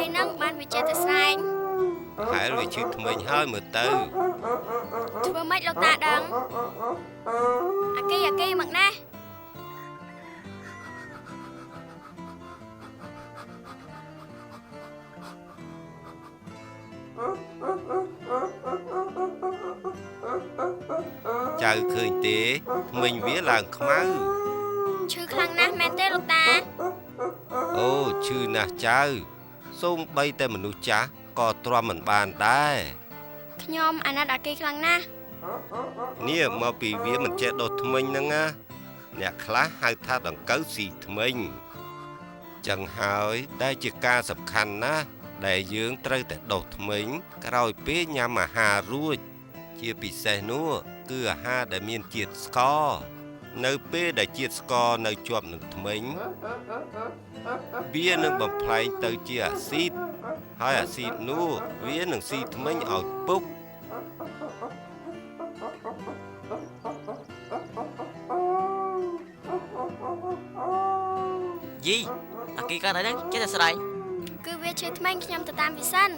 អីហ្នឹងបានវាចេះតែស្រែក ប្រហែលវាឈឺធ្មេញហើយមើលទៅ ធ្វើម៉េចលោកតាដឹងអាគីអាគីមកណា ចៅឃើញទេធ្មេញវាឡើងខ្មៅ ឈឺខ្លាំងណាស់មែនទេលោកតា អូឈឺណាស់ចៅសូម្បីតែមនុស្សចាស់ក៏ទ្រាំមិនបានដែរ ខ្ញុំអាណិតអាគីខ្លាំងណាស់ នេះមកពីវាមិនចេះដុសធ្មេញហ្នឹងណាអ្នកខ្លះហៅថាដង្កូវស៊ីធ្មេញចឹងហើយដែលជាការសំខាន់ណាស់ដែលយើងត្រូវតែដុសធ្មេញក្រោយពេលញ៉ាំអាហាររួច ជាពិសេសនោះគឺអាហារដែលមានជាតិស្ករនៅពេលដែលជាតិស្ករនៅជាប់នឹងធ្មេញវានឹងបំផ្លែងទៅជាអាស៊ីតហើយអាស៊ីតនោះវានឹងស៊ីធ្មេញឲ្យពុក យីអាគីកើតអីហ្នឹងចេះតែស្រែក គឺវាឈឺធ្មេញខ្ញុំទៅតាមវាសិន